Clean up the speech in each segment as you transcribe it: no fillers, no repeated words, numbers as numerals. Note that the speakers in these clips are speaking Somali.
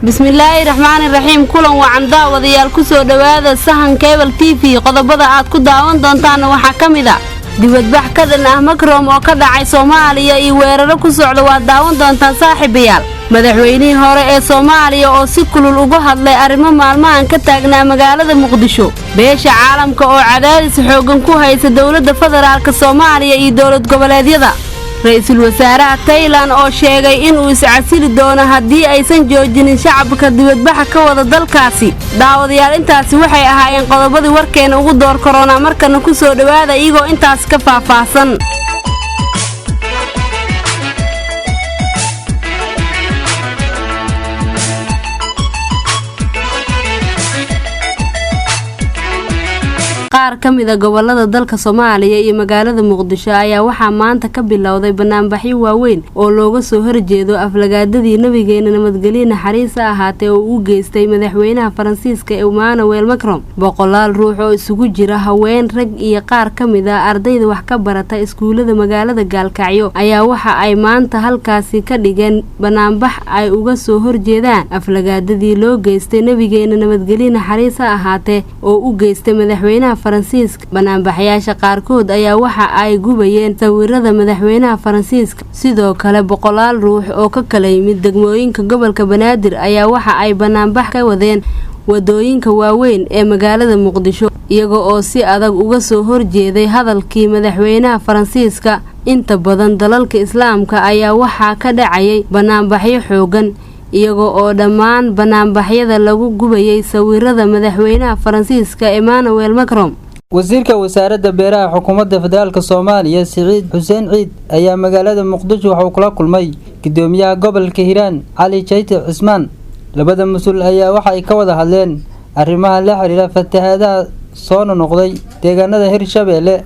Bismillaahi raxmaani raxiim. Kulan wacan, daawadayaal. Ku soo dhowaada Sahan Cable TV. Qodobada aad ku daawan doontaanna waxaa ka mid a dibadbax ka dhan ah Macron oo ka dhacay Soomaaliya iyo weeraro ku socda. Waad daawan doontaan, saaxiibayaal. Madaxweynihii hore ee Soomaaliya oo si kulul uga hadlay arrimo maalmahan ka taagnaa magaalada Muqdisho. Beesha caalamka oo cadaadis xooggan ku haysa dowladda federaalka Soomaaliya iyo dowlad goboleedyada. Ra-iisul wasaaraha Taylan oo sheegay inuu iscasili doono haddii aysan joojinin shacabka dibadbaxa ka wada dalkaasi. Daawadayaal, intaasi waxay ahaayeen qodobadii warkeena ugu door karoonaa. Markana ku soo dhowaada iyagoo intaas ka faahfaahsan. Qaar ka mid a gobolada dalka Soomaaliya iyo magaalada Muqdisho ayaa waxaa maanta ka bilowday banaanbaxyo waaweyn oo looga soo horjeedo aflagaadadii nabigeena, nabadgelyo naxariisa ahaatee, oo u geystay madaxweynaha Faransiiska Emmanuel Macron. Boqolaal ruux oo isugu jira haween, rag iyo qaar ka mid a ardayda wax ka barata iskuulada magaalada Gaalkacyo ayaa waxa ay maanta halkaasi ka dhigeen banaanbax ay uga soo horjeedaan aflagaadadii loo geystay nabigeena, nabadgelyo naxariisa ahaatee, oo u geystay madaxweynaha Faransiiska. Banaanbaxyaasha qaarkood ayaa waxa ay gubayeen sawirada madaxweynaha Faransiiska. Sidoo kale, boqolaal ruux oo ka kala yimid degmooyinka gobolka Banaadir ayaa waxa ay banaanbax ka wadeen wadooyinka waaweyn ee magaalada Muqdisho, iyaga oo si adag uga soo horjeeday hadalkii madaxweynaha Faransiiska. Inta badan dalalka Islaamka ayaa waxaa ka dhacayay banaanbaxyo xoogan, iyaga oo dhammaan banaanbaxyada lagu gubayay sawirada madaxweynaha Faransiiska Emmanuel Macron. Wasiirka wasaaradda beeraha xukuumadda federaalka Soomaaliya, Siciid Xuseen Ciid, ayaa magaalada Muqdisho waxauu kula kulmay gudoomiyaha gobolka Hiiraan, Cali Jayte Cismaan. Labada mas-uul ayaa waxa ay ka wada hadleen arrimaha la xiriira fatahaadaha soo nonoqday deegaanada Hirshabeelle,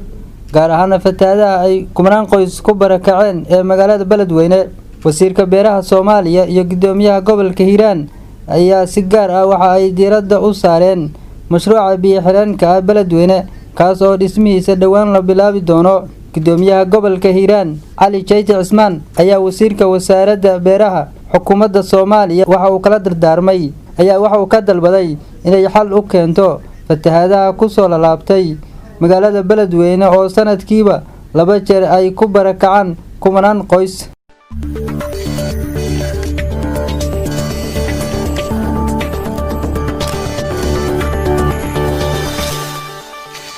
gaar ahaana fatahaadaha ay kumanaan qoys ku barakaceen ee magaalada Beledweyne. Wasiirka beeraha Soomaaliya iyo gudoomiyaha gobolka Hiiraan ayaa si gaar ah waxa ay diiradda u saareen mashruuca biyo-xireenka ah Beledweyne, kaas oo dhismihiisa dhowaan la bilaabi doono. Gudoomiyaha gobolka Hiiraan, Cali Jayte Cismaan, ayaa wasiirka wasaaradda beeraha xukuumadda Soomaaliya waxa uu kala dardaarmay ayaa waxa uu ka dalbaday inay xal u keento fatahaadaha kusoo lalaabtay magaalada Beledweyne oo sanadkiiba laba jeer ay ku barakacaan kumanaan qoys.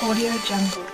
Audio Jungle.